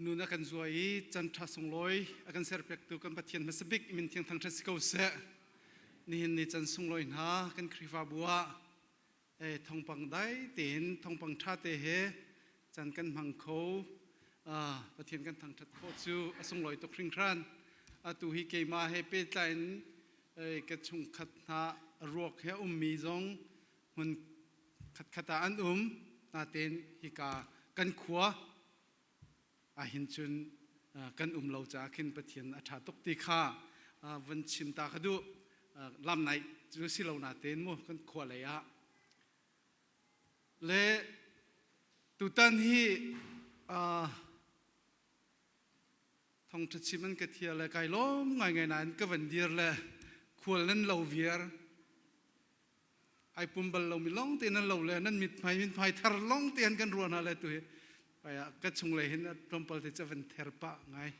Nun a kan zuai i can ṭha sunglawi a kan serpiaktu kan Pathian hmasa bik min thiang thangṭhat si ko seh. Nihin ni can sunglawi hna kan Khrihfabu ah thongpang dai tein thongpang ṭha te he can kan hmang kho. Pathian kan thangṭhat khawh cu a sunglawi tuk hringhran. Atu hi keimah he pehtlai in ka chungkhat hna ruak he ummi zong hmun khatkhat ah an um. Natein hika kan khua ahhin cun kan um lo caah khin Pathian a ṭha tuk ti kha van chim ta ka duh. Lamnaih cu si lo natein mu kan khua lei ah. Le tutan hi thongṭha chim an ka thia le kai lawm ngaingai nain ka van dir le khual nan lo viar ai pum bal lomi lawng te nan lo le nan mithmai mithmai thar lawng te an kan ruah hna le tu hi ka chung lei hin tlawmpal te ca van ther pah ngai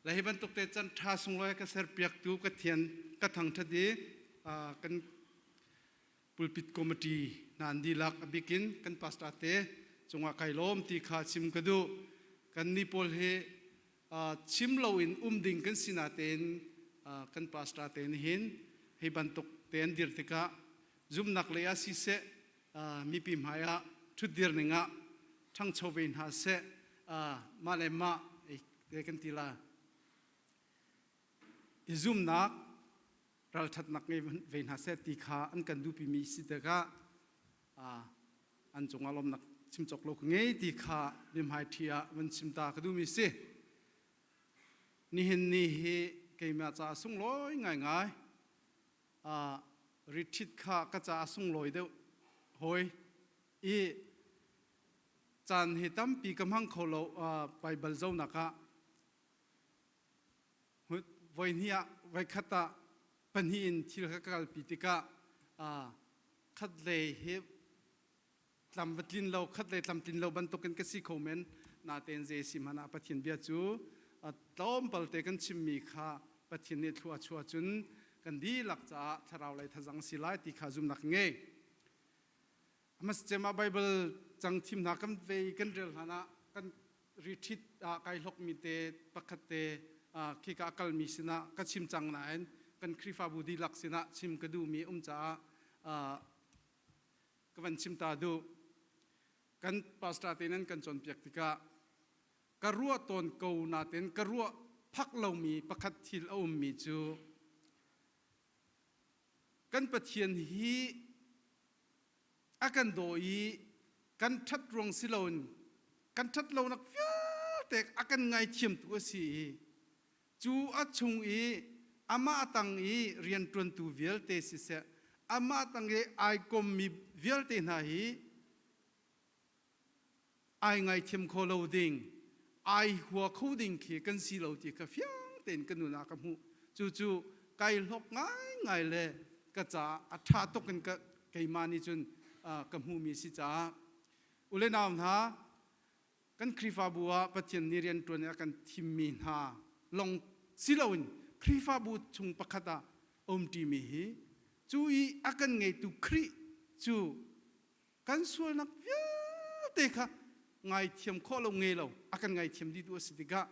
le hi bantuk te can tha sunglawi ka ser piak tu ka thian ka thangthat i kan pulpit committee hna an dihlak a bikin kan pastor te cungah kai lawm ti kha chim ka duh kan ni pawl hi chim loin um ding kan si natein kan pastor te nih hin hi bantuk te an dir tikah zumnak lei ah siseh mipi hmai ah ṭhutdir ning ah ṭhangcho ve hna seh mah le mah te kan ti la i zumnak ralṭhatnak ngei ve hna seh ti kha an kan duhpimi si tikah an cungah lawmnak chim cawk lo ka ngei ti kha mihmai ṭhi ah van chim ta ka duhmi si. Nihin ni hi keimah caah sunglawi ngaingai. Retreat kha ka caah sunglawi deuh hawi i caan hi tampi ka hmang kho lo Baibal zonak ah voi hnih ah voi khat ah pahnih in thil ka kalpi tikah khatlei hi tlam va tlin lo khatlei tlam tlin lo bantukin ka si kho men natein zei si hmanh ah Pathian bia cu tlawmpal te kan chimmi kha Pathian nih thlua chuah cun kan dihlak caah thlarau lei thazang si lai ti kha zumnak ngei. Hmasacem ah Bible cang thim hna kan vei kan rel hlan ah kan retreat ah kai hlokmi te pakhat te khika a kalmi sinah ka chim cang nain kan Khrihfabu dihlak sinah chim ka duhmi um caah ka van chim ta duh. Kan pastor te nan kan cawnpiak tikah ka ruah tawn ko nain ka ruah phak lomi pakhat thil a ummi cu kan Pathian hi a kan daw i kan ṭhat ruang si loin kan ṭhat lonak vialte a kan ngaithiamtu a si i cu a chung i amah tang i rianṭuantu vialte siseh amah tang i ai kommi vialte hna hi ai ngaithiam kho lo ding ai hua kho ding khi kan si lo ti kha fiang tein ka nun ah ka hmuh cucu kai hlok ngaingai le ka caah a ṭha tuk in ka keimah nih cun ka hmuhmi si caah ule nau hna kan Khrihfabu ah Pathian nih rianṭuan i a kan thimmi hna long si loin Khrihfabu chung pakhat ah umṭimi hi cu i a kan ngeitu Khrih cu kan sualnak vialte kha ngaithiam khawh lo ngei lo a kan ngaithiam dihtu a si tikah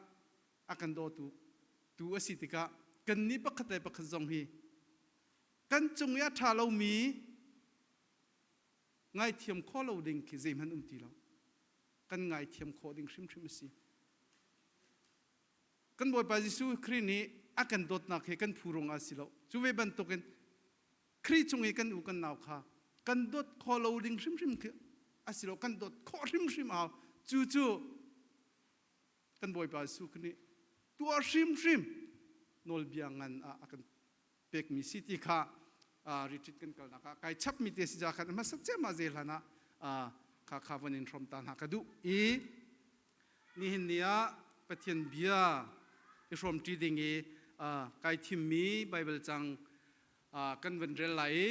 a kan dawtu tu a si tikah kannih pakhat le pakhat zong hi kan cung i a ṭha lomi ngaithiam khawh lo ding khi zeihmanh um ti lo kan ngaithiam khawh ding hrimhrim a si kan Bawipa Jesuh Khrih nih a kan dawtnak hi kan phu ruangah a si lo cu ve bantukin Khrih chung i kan u kan nau kha kan dawt khawh lo ding hrimhrim khi a si lo kan dawt khawh hrimhrim au cu cu kan Bawipa Jesuh Khrih nih tuah hrimhrim nawlbia ngan ah a kan pekmi si ti kha retreat kan kalnak ah kai chapmi te si ja khan hmasa cem ah zel hlan ah kha kha von in hrom ta hna ka duh i nihin ni ah Pathian bia i hrawmṭi ding i kai thimmi Bible cang kan van rel lai i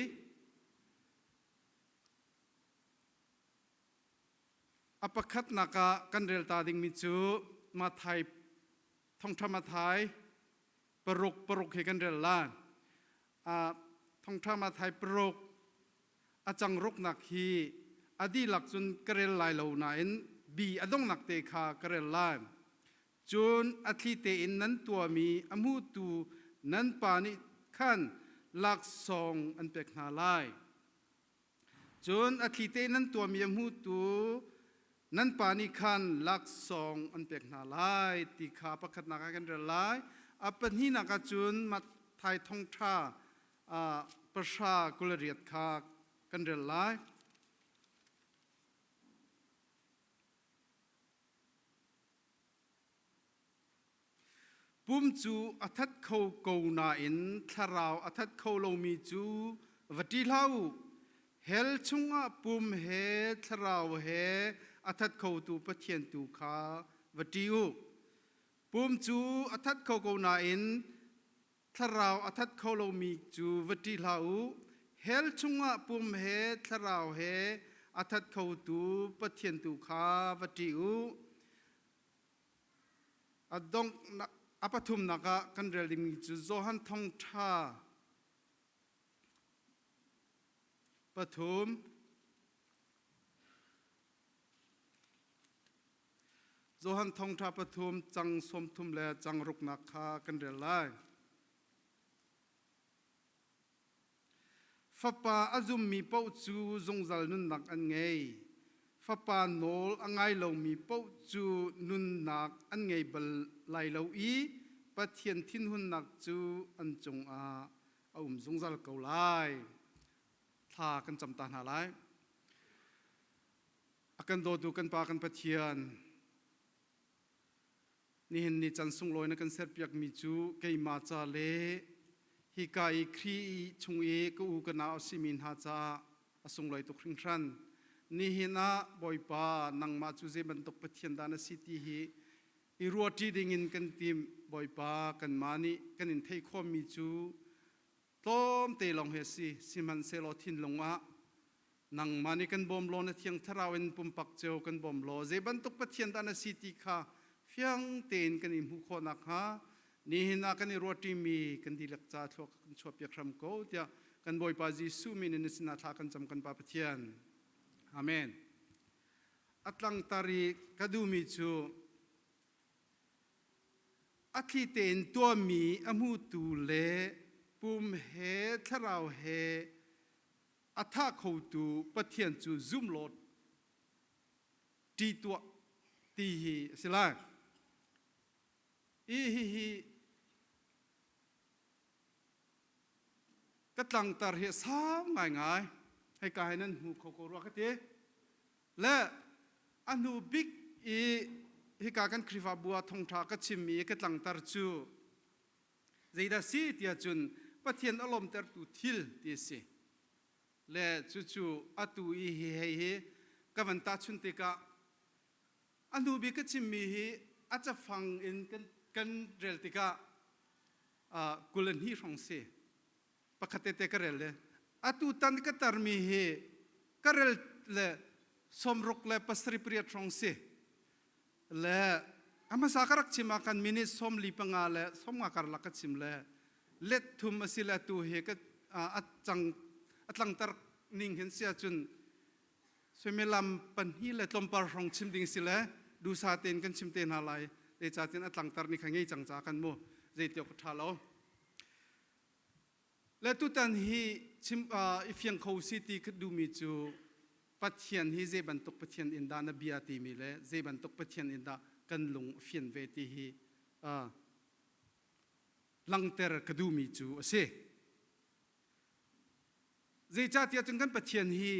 a pakhatnak ah kan rel ta dingmi cu Mathai thongṭha Mathai paruk paruk he kan rel lai. Thongṭha Mathai paruk a cang ruknak hi a dihlak cun ka rel lai lo nain bi a donghnak te kha ka rel lai. Cun a thli tein nan tuahmi a hmutu nan Pa nih khan laksawng an pek hna lai. Cun a thli tein nan tuahmi a hmutu nan Pa nih khan laksawng an pek hna lai ti kha pakhatnak ah kan rel lai. A pahnihnak ah cun Matthai thawngṭha 10:28 kha kan rel lai. Pum cu a that kho ko nain thlarau a that kho lomi cu va ṭih hlah u. Hell chungah pum he thlarau he a that khotu Pathian tu kha va ṭih u. Pum cu a that kho ko nain thlarau a that kho lomi cu va ṭih hlah u. Hell chungah pum he thlarau he a that khotu Pathian tu kha va ṭih u. A donghnak a pathumnak ah kan rel dingmi cu Johan Thawngṭha pathum Johan Thawngṭha pathum cang 30 le cang ruknak kha kan rel lai. Fapa a zummi paoh cu zungzal nunnak an ngei. Fapa nawl a ngai lomi paoh cu nunnak an ngei bal lai lo i Pathian thinhunnak cu an cungah a um zungzal ko lai. Thla kan cam ta hna lai. A kan dawtu kan Pa kan Pathian, Nihin ni can sunglawi na kan serpiakmi cu keimah ca le hika i Khrih chung i ka u ka nau a simi hna caah a sunglawi tuk hringhran. Nihin ah Bawipa nangmah cu zei bantuk Pathian dah na si ti hi i ruahṭi dingin kan timh. Bawipa kanmah nih kan in theih khawhmi cu tlawmte lawng hi a si. Sihmanhsehlaw thinlung ah nangmah nih kan bawm law na thiang thlarau in pumpak cio kan bawm law zei bantuk Pathian dah na si ti kha fiang tein kan i hmuh khawh nakhnga nihin ah kan i ruahṭimi kan dihlak ca thluak kan chuahpiak hram ko tiah kan Bawipa Jesuh min in na sinah thla kan cam kan Pa Pathian. Amen. A tlangtar i ka duhmi cu A thli tein tuahmi a hmutu le pum he thlarau he a thah khotu Pathian cu zum law ṭih tuah ti hi a si lai. Hi hihi ka tlangtar hi a sau ngaingai. Hika hi nan hmu kho ko rua ka ti. Le a hnu bik i hika kan Khrihfabu ah thawngṭha ka chimmi i ka tlangtar cu zeidah si tiah cun Pathian a lawmtertu thil ti a si. Le cucu atu i hi hei hi ka van tahchun tikah a hnu bik ka chimmi hi a cafang in kan, kan rel tikah 22 hrawng si. Pakhat tete ka rel le atu tan ka tarmi hi ka rel le 68 hrawng si. Le a hmasa ka rak chim ah khan minute 45 le 50 karlak ka chim le let thum a si le tu hi ka a cang a tlangtar ning hin si ahcun suimilam pahnih le tlawmpal hrawng chim ding si le dusa tein kan chim te hna lai zeicahtiah a tlangtar ni kha ngei cang ca kan mu zeitiawk a ṭha lo Le tutan hi chim i fiang kho si ti ka duhmi cu Pathian hi zei bantuk Pathian in dah na bia timi le zei bantuk Pathian in dah kan lung a fian ve ti hi langhter ka duhmi cu a si. Zeicahtiah cun kan Pathian hi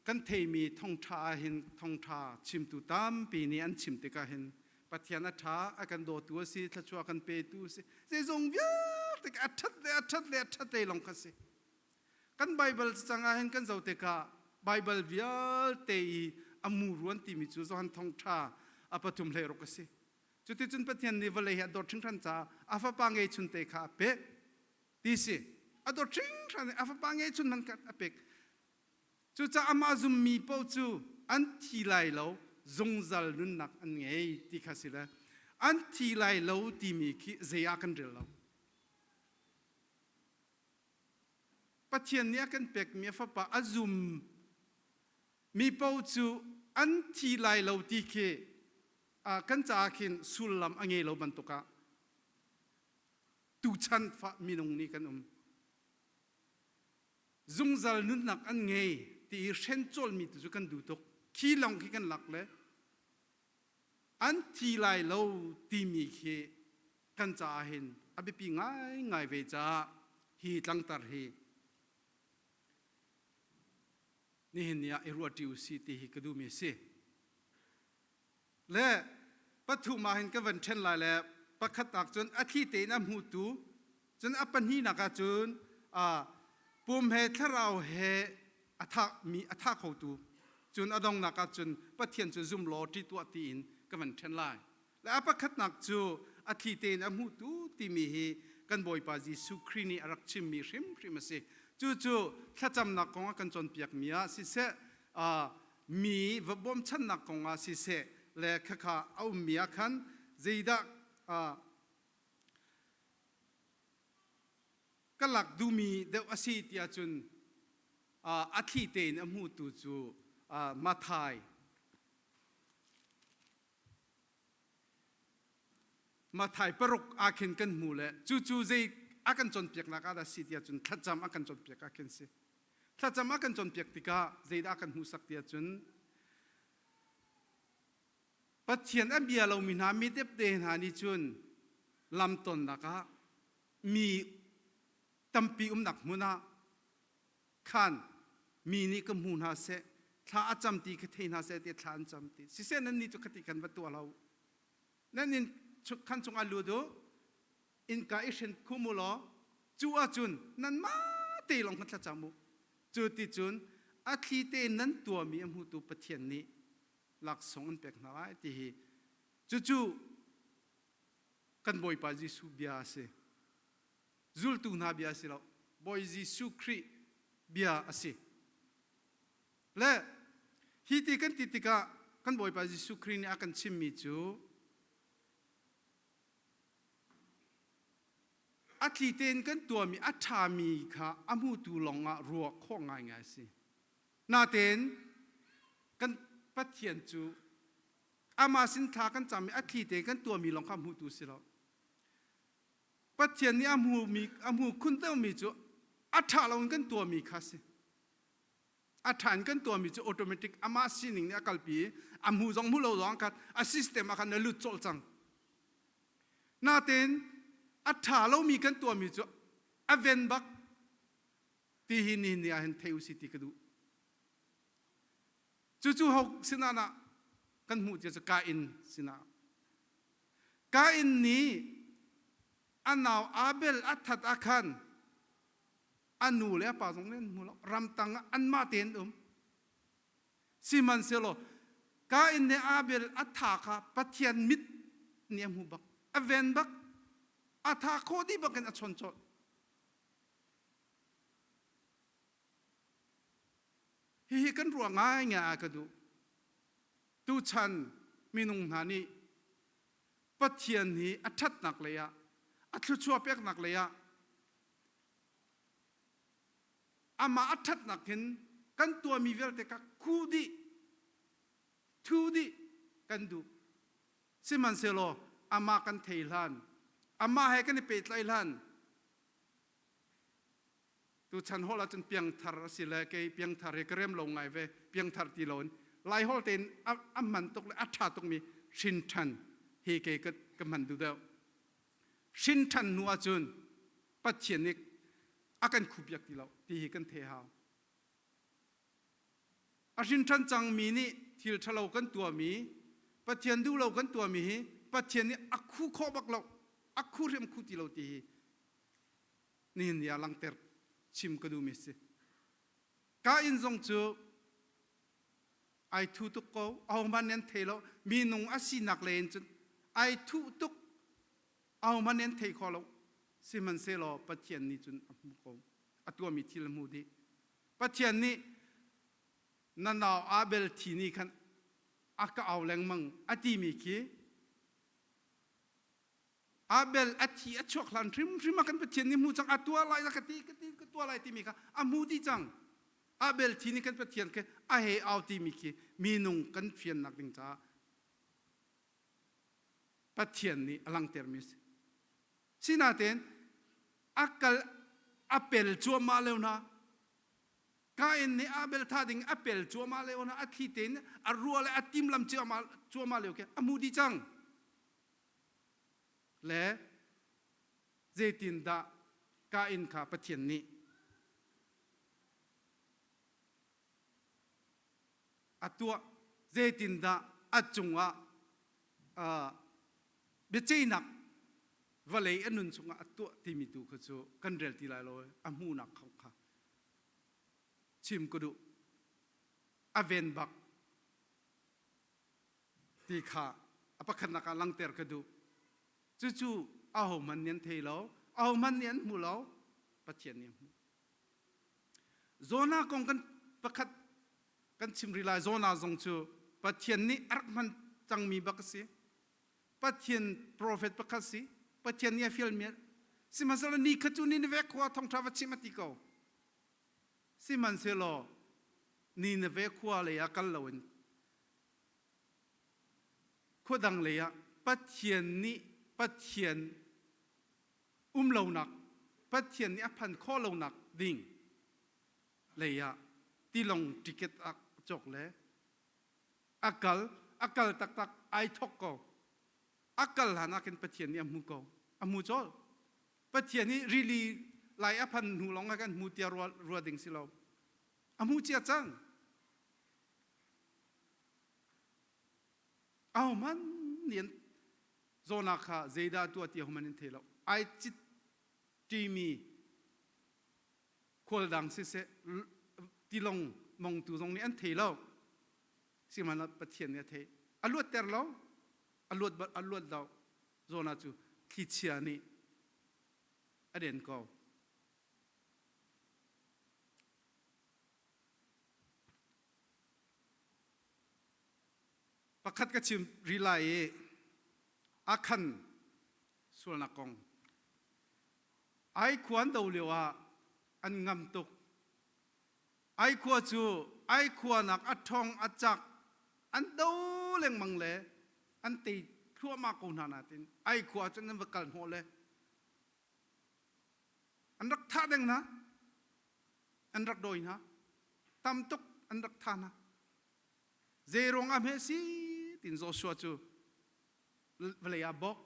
kan theimi thawngṭha ah hin thawngṭha chimtu tampi nih an chim tikah hin Pathian a ṭha, a kan dawtu a si, thluachuah a kan petu a si. Zeizong vialte a ṭhat le a ṭhat le a ṭhat lei lawng kha si. Kan Baibal cang ah hin kan zoh tikah Baibal vialte i a muru an timi cu Johan thawngṭha a pathum 16 a si. Cuticun Pathian nih vawlei hi a dawt hringhran caah a fapa ngeihchunte kha a pek ti si. A dawt hringhran i a fapa ngeihchun man kha a pek. Cucaah amah zummi paoh cu an thi lai lo, zungzal nunnak an ngei ti kha si le an thi lai lo timi khi zei ah kan rel lo. Pathian nih a kan pekmi a fapa a zum mi paoh cu an thi lai lo ti khi Kan caah khin sullam a ngei lo bantuk ah tuchan fa minung nih kan um. Zungzal nunnak an ngei ti i hren cawlmi tu cu kan duh tuk. Khi lawng khi kan lak le an thi lai lo timi khi kan caah hin a biapi ngaingai ve caah hi tlangtar hi nihin ni ah i ruahṭi u si ti hi ka duhmi a si. Le pathum ah hin ka van ṭhen lai le pakhatnak cun a thli tein a hmutu cun a pahnihnak ah cun pum he thlarau he a thahmi a thah khotu cun a dongnak ah cun Pathian cu zum law ṭi tuah tiin ka van ṭhen lai. Le a pakhatnak cu a thli tein a hmutu timi hi kan Bawipa Jesuh Khrih nih a rak chimmi hrimhrim a si. Cucu thlacamnak kong a kan cawnpiakmi ah siseh, mi va bawmchannak kong ah siseh le khakha a ummi ah khan zeidah ka lak duhmi deuh a si tiah cun a thli tein a hmutu cu Mathai Mathai paruk ah khin kan hmu le cucu zei a kan cawnpiaknak ah dah si tiah cun thlacam a kan cawnpiak ah khin si. Thlacam a kan cawnpiak tikah zeidah a kan hmuhsak tiah cun Pathian a bia lomi hna mi depde hna nih cun lam tonnak ah mi tampi umnak hmun ah khan mi nih ka hmu hna seh thla a cam ti ka thei hna seh ti thla an cam ti siseh nan nih cu khati khan va tuah lo nan inn khan chungah lut u innka i hren khum u law cu ahcun nanmah te lawng khan thlacam u cu ti cun a thli tein nan tuahmi a hmutu Pathian nih laksawng an pek hna lai ti hi cucu kan Bawipa Jesuh bia a si zultu hna bia a si lo Bawi Jesuh Khrih bia a si le hi ti kan ti tikah kan Bawipa Jesuh Khrih nih a kan chimmi cu A thli tein kan tuahmi a ṭhami kha a hmutu lawngah ruah khawh ngaingai a si. Natein kan Pathian cu amah sin thla kan cam i a thli tein kan tuahmi lawng kha hmutu si lo. Pathian nih a hmumi a hmu khun deuhmi cu a ṭha loin kan tuahmi kha a si. A ṭha in kan tuahmi cu automatic amah sining nih a kalpi i a hmu zong hmu lo zong khan a system ah khan a lut colh cang. Natein a ṭha lomi kan tuahmi cu a ven bak ti hi nihin ni ah hin thei usih ti ka duh. Cucu ho sinah dah kan hmuh ti cu Kain sinah. Kain nih a nau Abel a that ah khan a nu le a pa zong nih an hmu lo ramtang ah anmah tein um sihmanhsehlaw Kain nih Abel a tha kha Pathian mit nih a hmu bak a ven bak a tha khawh dih bak in a chawn colh hihi kan ruah ngaingai a ka duh tuchan minung hna nih Pathian hi a ṭhatnak lei ah a thluachuah peknak lei ah Amah a ṭhatnak hin kan tuahmi vialte kha khu dih, thu dih kan duh. Sihmanhsehlaw amah kan thei hlan, amah he kan i pehtlaih hlan, tuchan holh ahcun piangthar a si le kei piangthar hi ka rem lo ngai ve, piangthar ti loin Laiholh tein a, a hman tuk le a ṭha tukmi hrin ṭhan hi kei ka, ka hman duh deuh. Hrin ṭhan hnu ahcun Pathian nih a kan khupiak ti lo ti hi kan thei hau. A hrin ṭhan cangmi nih thil ṭhalo kan tuahmi, Pathian duh lo kan tuahmi hi Pathian nih a khu khawh bak lo, a khu hrim khu ti lo ti hi nihin ni ah langhter chim ka duhmi a si. Kain zong cu ai thu tuk ko, ahohmanh nih an thei lo, minung a sinak lei in cun ai thuh tuk ahohmanh nih an thei kho lo sihmanhsehlaw Pathian nih cun a hmu ko a tuahmi thil a hmu dih Pathian nih na nau Abel thi nih khan a ka au lengmang a timi khi Abel a thi a chuak hlan hrimhrim ah kan Pathian nih hmu cang a tuah lai ka ti ka ti ka tuah lai timi kha a hmu dih cang Abel thi nih kan Pathian khi a he au timi khi minung kan fiannak ding caah. Pathian nih a langhtermi a si. Sinain a kal a pel cuahmah lio hna. Kain nih Abel thah ding a pel cuahmah lio hna, a thli tein a ruah le a timlam cuahmah cuahmah lio khi a hmuh dih cang. Le zeitindah Kain kha Pathian nih a tuah zeitindah a cungah biaceihnak vawlei a nun chungah a tuah timi tu kha cu kan rel ti lai lo a hmuhnak kha kha chim ka duh a ven bak ti kha a pakhatnak ah langter ka duh cucu ahohmanh nih an thei lo ahohmanh nih an hmu lo Pathian nih a hmuh Jonah kong kan pakhat kan chim rih lai. Jonah zong cu Pathian nih a rak hman cangmi bak a si. Pathian profet pakhat si. Pathian nih a fialmi sihmanhsehlaw ni kha cu Nineveh khua thawngṭha va chim a ti ko. Sihmanhsehlaw Nineveh khua lei ah kal loin khua dang lei ah Pathian nih Pathian um lonak Pathian nih a phan khawh lonak ding lei ah tilong ticket a cawk le a kal a kal taktak ai thok ko a kal hlan ah khin Pathian nih a hmu ko a hmu cawl Pathian nih rili lai a phan hnu lawng ah kan hmu tia rua, rua ding si lo a hmu cia cang ahohmanh nih an Jonah kha zeidah tuah ti ahohmanh an thei lo. Ai cit ṭimi khual dang siseh tilong mongtu zong nih an thei lo. Sihmanhsehlaw Pathian nih a theih. A luatter lo, a luat a luat lo. Jonah cu thlichia nih a den ko. Pakhat ka chim rih lai i Akhan sualnak kong. Ai khua an do lio ah an ngam tuk. Ai khua cu ai khuanak a ṭhawng a cak an do lengmang le an tei thluahmah ko hna natin ai khua cun an va kal hnawh le an rak thah deng hna an rak dawi hna tam tuk an rak thah hna Zei ruangah hme si tin Joshua cu vawlei ah bawk.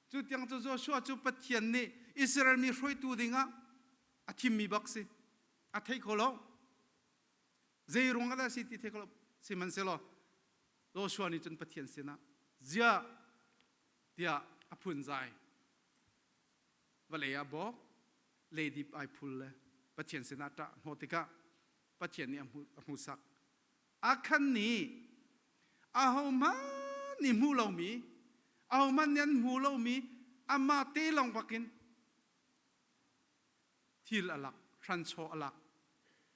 Cu tiang cu Joshua cu Pathian nih Israel mi hruaitu dingah a thimmi bak si. A thei kho lo. Zei ruangah dah si ti thei kho lo. Sihmanhsehlaw Joshua nih cun Pathian sinah ziah tiah a phunzai. Vawlei ah bawk, leidip ai phul le Pathian sinah ṭah hnawh tikah Pathian nih a hmuhsak. Akhan nih ahohmanh nih hmuh lomi, ahohmanh nih an hmu lomi amah te lawng bakin thil a lak, hranchaw a lak,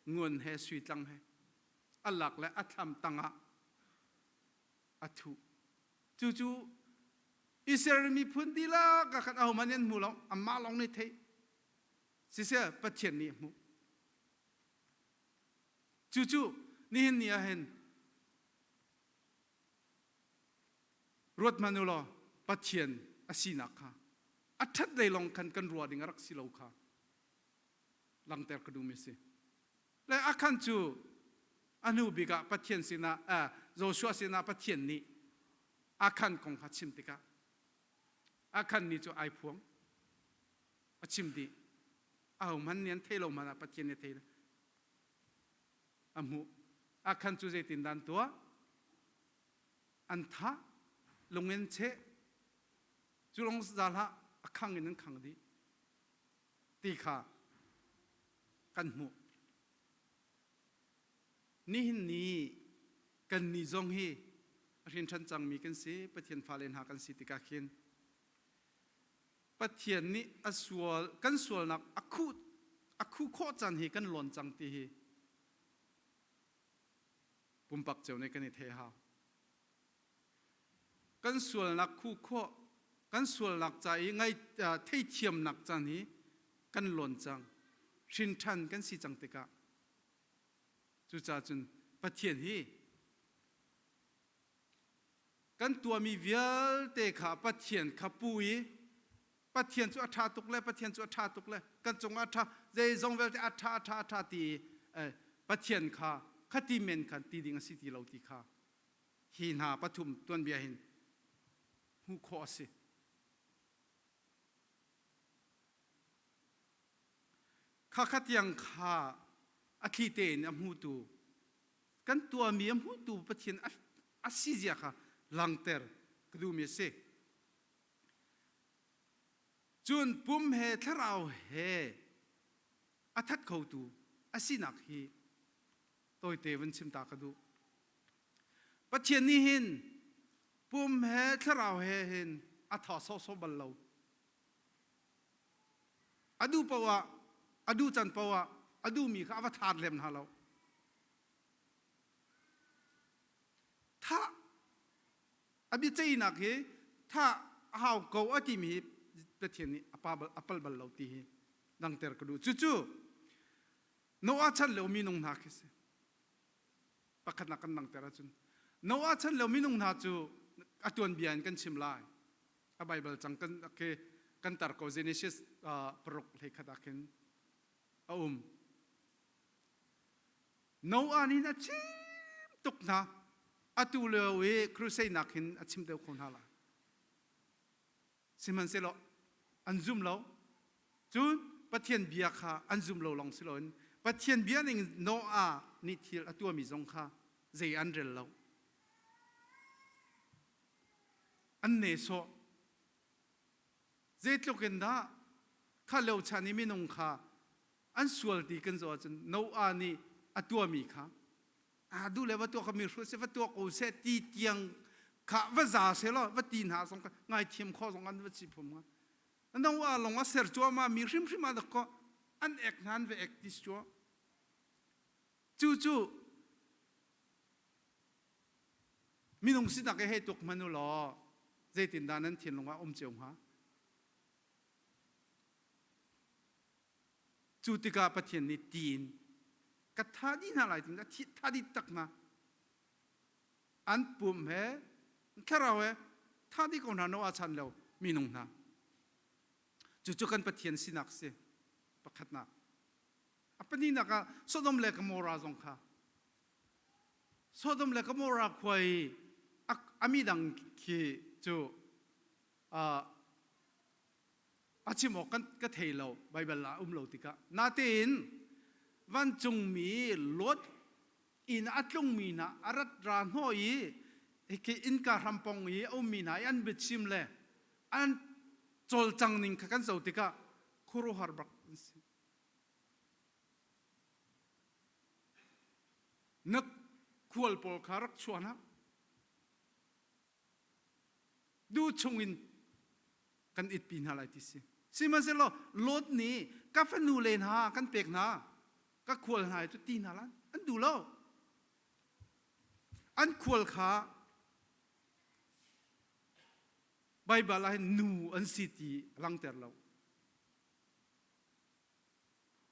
ngun he sui tlang he a lak le a thlam tangah a thuh. Cucu Israel miphun dihlak ah khan ahohmanh nih an hmu lo, amah lawng nih theih. Siseh Pathian nih a hmuh. Cucu nihin ni ah hin ruat hmanh u law Pathian a sinak kha a ṭhat lei lawng khan kan ruah ding a rak si lo kha langhter ka duhmi a si. Le Akhan cu a hnu bik ah Pathian sinah Joshua sinah Pathian nih Akhan kong kha chim tikah Akhan nih cu ai phuang a chim dih ahohmanh nih an thei lo hmanh ah Pathian nih a thei a hmuh akhan cu zeitindah an tuah an thah lung in cheh cu lawng za hlah a khang in an khang dih ti kha kan hmuh nihin ni kan ni zong hi a hrin ṭhan cangmi kan si Pathian fale hna kan si tikah khin Pathian nih a sual kan sualnak a khuh a khuh khawh caan hi kan lawn cang ti hi pumpak cio nih kan i thei hau. Kan sualnak khuh khawh kan sualnak ca i ngai theithiamnak caan hi kan lawn cang hrin ṭhan kan si cang tikah cucaah cun Pathian hi. Kan tuahmi vialte kha Pathian kha pu i Pathian cu a ṭha tuk le Pathian cu a ṭha tuk le kan cungah a ṭha zeizong vialte a ṭha a ṭha a ṭha ti i Pathian kha khati men khan ti ding a si ti lo ti kha hi hna pathum tuanbia hin hmuh khawh a si. Khakha tiang kha a thli tein a hmutu kan tuahmi a hmutu Pathian a si zia kha langter ka duhmi a si. Cun pum he thlarau he a that khotu a sinak hi tawite vun chim ta ka duh. Pathian nih hin pum he thlarau he hin a thaw sawhsawh bal lo. A duh paoh ah, a duh can paoh ah a duhmi kha a va thaat lem hna lo. Thah a biaceihnak hi thah a hau ko a timi hi Pathian nih a pa bal, a pal bal lo ti hi dangter ka duh. Cucu Noah chan lio minung hna khi si. Pakhatnak kan dangter ahcun Noah chan lio minung hna cu a tuanbia in kan chim lai. A Bible cang kan khi kan tar ko Genesis paruk hlei khat ah khin a um. Noah nih a chim tuk hna. Atu lio i crusade nak hin a chim deuh kho hna lai. Sihmanhsehlaw an zum lo. Cun Pathian bia kha an zum lo lawng si loin Pathian bia ning Noah nih thil a tuahmi zong kha zei an rel lo. An nehsawh. Zeitluk in dah kha lio chan i minung kha an sual ti kan zoh ahcun Noah nih a tuahmi kha a duh le va tuah kha mi hruai seh va tuah ko seh ti tiang kha va za seh law va ti hna zong kha ngaithiam khawh zong an va si phum hnga. Noah lawng a ser cuahmah mi hrimhrim ah dakaw an ek hna an va ek ti si cuah. Cu cu minung sinak i hei tuk hmanh u law zeitindah nan thinlung ah um cio hnga? Cu tikah Pathian nih tiin ka tha dih hna lai tiin a tha dih tak hna. An pum he thlarau he tha dih ko hna Noah chan lo minung hna. Cucu kan Pathian sinak si pakhatnak. A pahnihnak ah Sodom le Gomorrah zong kha Sodom le Gomorrah khua i a mi dang khi cu a chim awk kan ka thei lo Baibal ah um lo tikah natein vancungmi Lot inn a tlungmi hna a rat ra hnawh i hiki innka hrampong i a ummi hna i an biachim le an cawlcang ning kha kan zoh tikah khuaruahhar bak an si. Na khual pawl kha rak chuah hna. Du chungin kan itpi hna lai ti si. Sihmanhsehlaw Lot nih ka fanu le hna kan pek hna, ka khual hna cu ti hna lan an duh lo. An khual kha Baibal ah hin nu an si ti a langter lo.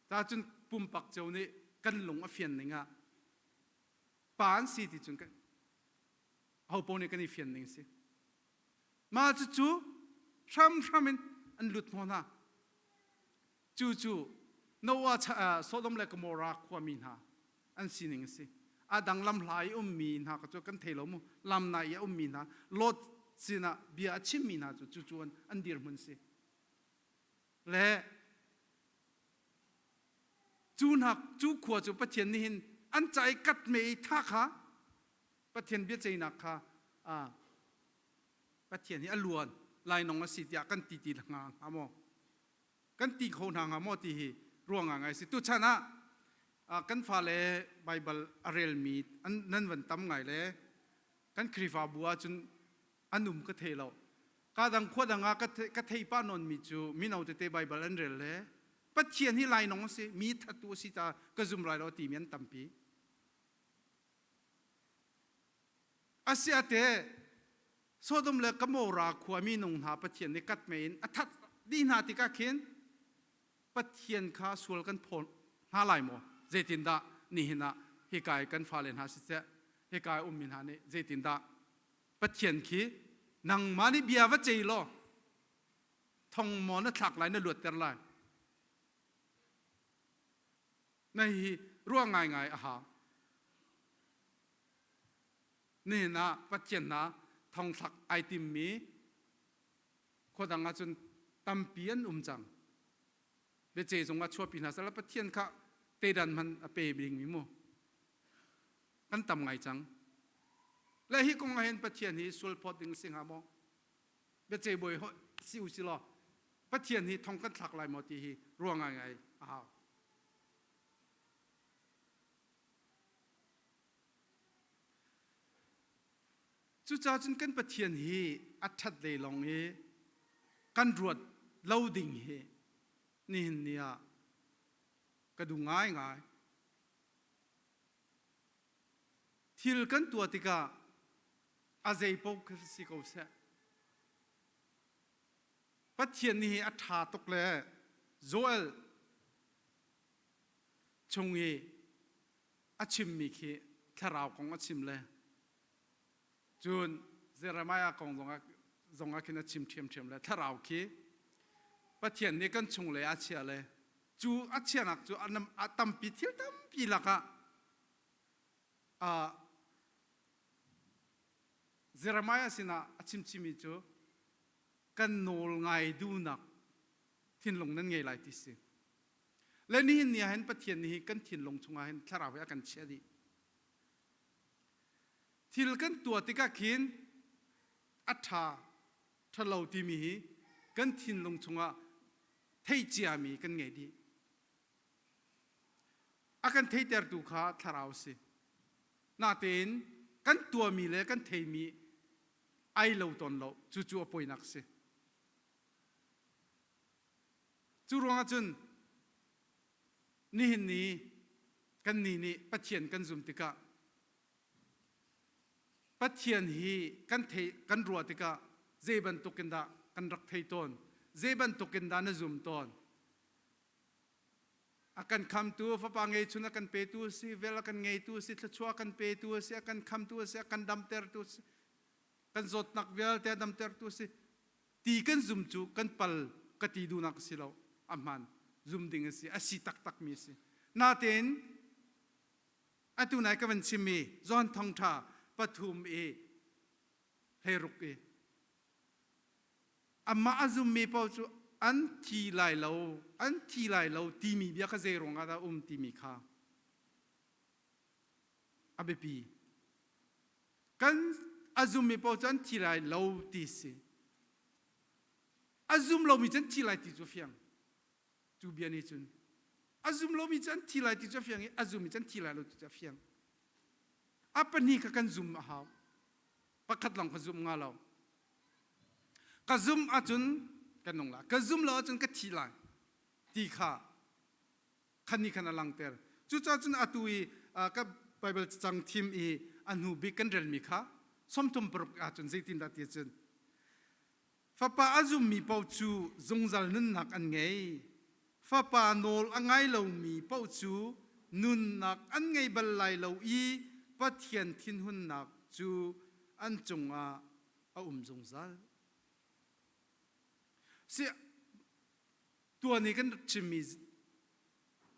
Cacun pumpak cio nih kan lung a fian ning ah pa an si ti cun hopo nih kan i fian ning si. Mah cucu hramhram in an lut hnawh hna. Cu cu Noah Sodom le Gomorrah khuami hna an sining a si. A dang lam hla i ummi hna kha cu kan thei lo mu. Lam na i a ummi hna Lot sinah bia a chimmi hna cu cucu an, an dirhmun si. Le cu hna cu khua cu Pathian nih hin an ca i kat me i tha kha Pathian biaceihnak kha Pathian hi a luan lainawng a si tiah kan ti ti hnga hnga maw? Kan ti kho hna hnga maw ti hi ruang ngai si. Tuchan ah kan fale Baibal a relmi nan van tam ngai le kan Khrihfabu ahcun an um ka thei lo. Ka dang khua dang ah ka thei pah nawnmi cu mino tete Baibal an rel le Pathian hi lainawng a si, mi thattu a si ta ka zum lai lo timi an tampi. Asiate Sodom le Gomorrah khua minung hna Pathian nih kat mei in a that dih hna tikah khin Pathian kha sual kan phaw hna lai maw? Zeitindah nihin ah hika i kan fale hna siseh, hika i ummi hna nih zeitindah? Pathian khi nangmah nih bia va cei law thong maw na thlak lai na luatter lai. Na hi ruah ngaingai a hau. Nihin ah Pathian hna thongthlak ai timmi khua dang ahcun tampi an um cang. Biace zong ah chuahpi hna sehla Pathian kha tedan hmanh a pe dingmi mu. Kan tam ngai cang. Le hi kong ah hin Pathian hi sual phawt ding si hnga maw? Biace bawi si u si law Pathian hi thong kan thlak lai maw ti hi ruah ngaingai a hau. Cucaah cun kan Pathian hi a ṭhat lei lawng i kan ruat lo ding hi nihin ni ah ka duh ngaingai. Thil kan tuah tikah a zei paoh khi si ko seh. Pathian nih hi a ṭha tuk le Joel chung i a chimmi khi thlarau kong a chim le cun Jeremiah kong zongah zongah khin a chim ṭhiamṭhiam le thlarau khi Pathian nih kan chung le a chia le cu a chianak cu a tampi thil tampi lakah Jeremiah sinah a chimchimi cu kan nawl ngai duhnak thinlung nan ngei lai ti si. Le nihin ni ah hin Pathian nih kan thinlung chungah hin thlarau hi a kan chiah dih. Thil kan tuah tikah khin a ṭha ṭhalo timi hi kan thinlung chungah theih ciami kan ngei dih. A kan theitertu kha thlarau a si. Natein kan tuahmi le kan theimi ai lo tawn lo. Cucu a poinak a si. Cu ruangah cun nihin ni kan ni nih Pathian kan zum tikah Pathian hi kan thei kan ruah tikah zei bantuk in dah kan rak thei tawn zei bantuk in dah na zum tawn a kan khamtu fapa ngeichun a kan petu a si vel a kan ngeitu a si thluachuah a kan petu a si a kan khamtu a si a kan damtertu a si kan zawtnak vialte a damtertu a si ti kan zum cu kan pal ka ti duhnak a si lo a hmaan zum ding a si a si taktak mi a si natein atu nai ka van chimmi John thawngṭha pathum i hleiruk i amah a zummi paoh cu an thi lai lo an thi lai lo timi bia kha zei ruangah dah um timi kha a biapi Kan a zummi paoh cu an thi lai lo ti si. A zum lomi cu an thi lai ti cu a fiang. Cu bia nih cun a zum lomi cu an thi lai ti cu a fiang i a zummi cu an thi lai lo ti cu a fiang. A pahnih kha kan zum a hau. Pakhat lawng ka zum nga lo. Ka zum ahcun ka nung lai. Ka zum lo ahcun ka thi lai ti kha khan nih khan a langhter. Cucaah cun atu i ka Baibal cacang thim i a hnu bik kan relmi kha 36 ahcun zeitindah ti cun Fapa a zummi paoh cu zungzal nunnak an ngei. Fapa nawl a ngai lomi paoh cu nunnak an ngei bal lai lo i Pathian thinhunnak cu an cungah a um zungzal. Si Tuan i kan rak chimmi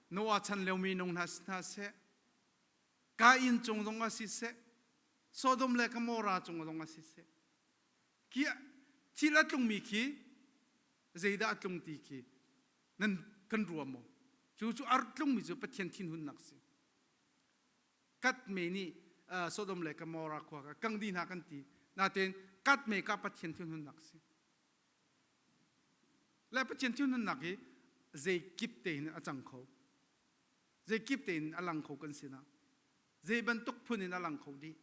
Noah chan lio minung hna si hna seh, Kain cung zong ah siseh, Sodom le Gomorrah cung zong ah siseh, khi thil a tlungmi khi zeidah a tlung ti khi nan kan rua maw? Cu cu a tlungmi cu Pathian thinhunnak si. Kat me nih Sodom le Gomorrah khua kha kang dih hna kan ti. Natein kat me ka Pathian thinhunnak si. Le Pathian thinhunnak hi zeikip tein a cang kho. Zeikip tein a lang kho kan sinah. Zei bantuk phun in a lang kho dih.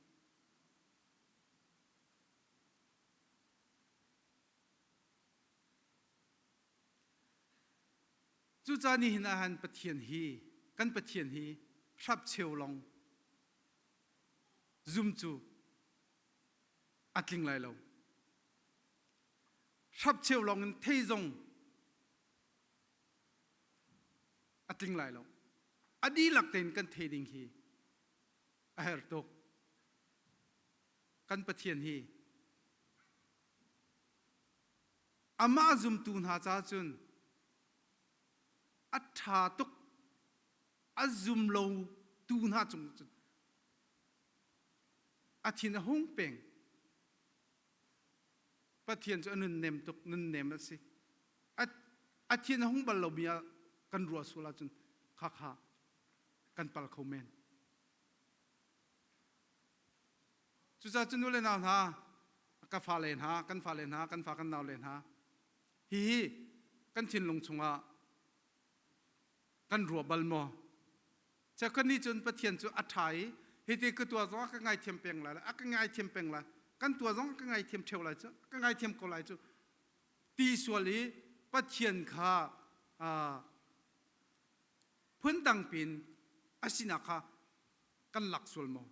Cucaah nihin ah han Pathian hi kan Pathian hi hrapcheu long zum cu a tling lai lo. Hrapcheu lawng in thei zong a tling lai lo. A dihlak tein kan thei ding hi a herh tuk. Kan Pathian hi Amah zumtu hna ca cun a ṭha tuk a zum lo tu hna cung cun a thin a hung peng. Pathian cu a nunnem tuk nunnem a si. A thin a hung bal lomi ah kan ruah sual ahcun khakha kan pal kho men. Cucaah cu nu le nau hna, ka fale hna, kan fale hna, kan fa kan naule hna, hihi kan thinlung chungah kan ruah bal maw? Cheukhat nih cun Pathian cu a ṭha i hiti ka tuah zong a ka ngaithiam peng lai, a ka ngaithiam peng lai, kan tuah zong a ka ngaithiam ṭheo lai cu, a ka ngaithiam ko lai cu ti sual i Pathian kha phundang pin a sinak kha kan lak sual maw?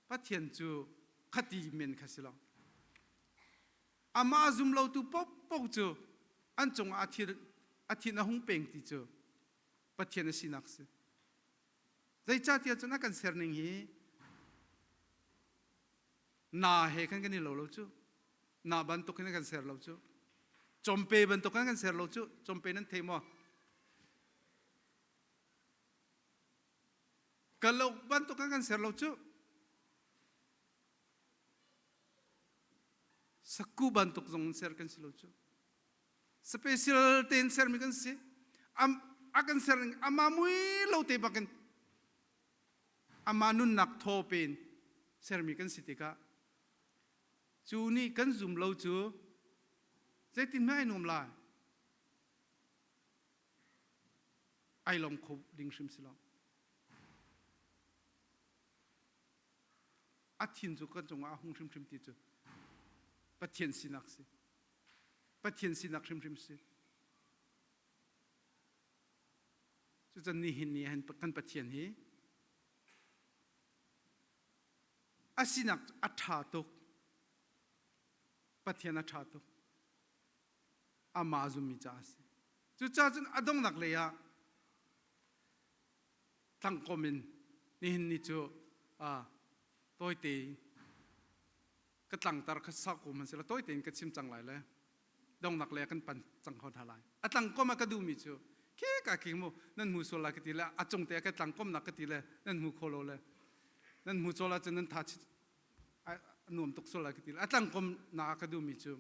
Pathian cu khati men kha si lo. Amah zum lotu paohpaoh cu an cungah a thin, a thin a hung peng ti cu Pathian a sinak si. Zeicahtiah cun a kan serning hi na he khan kan i lo lo cu. Na bantuk in a kan ser lo cu. Cawmpe bantuk in a kan ser lo cu. Cawmpe nan thei maw? Kalauk bantuk in kan ser lo cu. Saku bantuk zong in ser kan si lo cu. Special tein sermi kan si. A kan ser ning ama mui lo te bakin ama nunnak thaw pen sermi kan si tikah cu nih kan zum lo cu zeitin hmai ai nuam lai ai lawm kho ding hrim si lo. A thin cu kan cungah a hung hrimhrim ti cu Pathian sinak si. Pathian sinak hrimhrim si. Cucan nihin ni hin kan Pathian hi a sinak a ṭha tuk. Pathian a ṭha tuk. Amah zummi caah a si. Cucaah cun a donghnak lei ah tlangkom in nihin ni cu tawite ka tlangtar kha sau ko hmanh sila tawite in ka chim cang lai le donghnak lei ah kan pan cang kho hna lai. A tlangkom ah ka duhmi cu khi ka khi mu nan hmu sual lai ka ti le a cung te ah ka tlangkom nak ka ti le nan hmu kho lo le nan hmu cawl ahcun nan tha nuam tuk sual lai ka ti le a tlangkom nak ah ka duhmi cu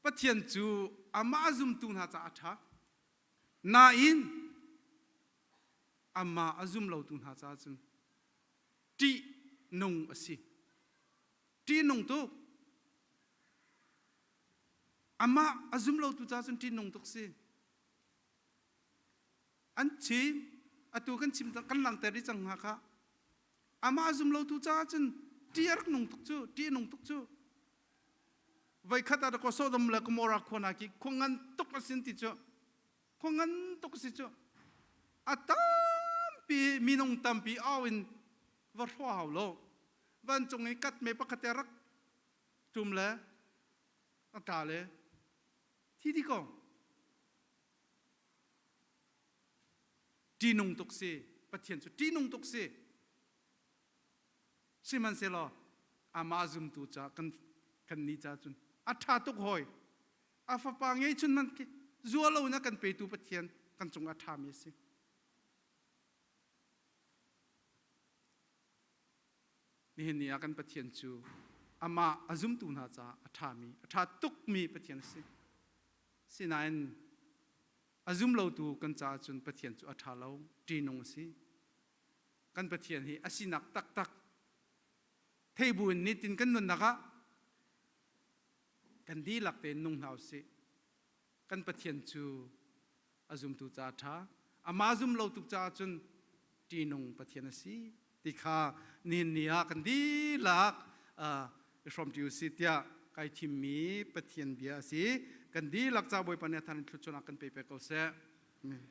Pathian cu amah zumtu hna caah a ṭha. Nain amah a zum lotu hna caah cun ṭih nung a si. Ṭih nung tuk. Amah a zum lotu caah cun ṭih nung tuk si. An chim atu kan chim kan langhter dih cang hnga kha. Amah a zum lotu caah cun ṭih a rak nung tuk cu, ṭih a nung tuk cu. Voikhat ah dakaw Sodom le Gomorrah khua hna khi khua ngan tuk a sin ti cu khua ngan tuk a si cu a tampi minung tampi au in va hrawh hau lo vancung i kat me pakhat te rak tum le a tla le thi di ko ṭihnung tuk si Pathian cu ṭihnung tuk si Sihmanhsehlaw amah zumtu ca kan kannih ca cun a ṭha tuk hawi. A fapa ngeihchun man khi zua lo in a kan petu Pathian kan cung a ṭhami a si. Nihin ni ah kan Pathian cu amah a zumtu hna caah a ṭhami, a ṭha tukmi Pathian a si. Sinain a zum lotu kan caah cun Pathian cu a ṭha lo, ṭihnung a si. Kan Pathian hi a sinak taktak thei buin nitin kan nunnak ah kan dihlak tein nung hna usih. Kan Pathian cu a zumtu ca ṭha, amah zum lo tuk caah cun ṭihnung Pathian a si ti kha nihin ni ah kan dihlak i hrawmṭi usih tiah kai thimmi Pathian bia a si. Kan dihlak ca Bawipa nih a than in thluachuahnak kan pe pek ko seh. Amen.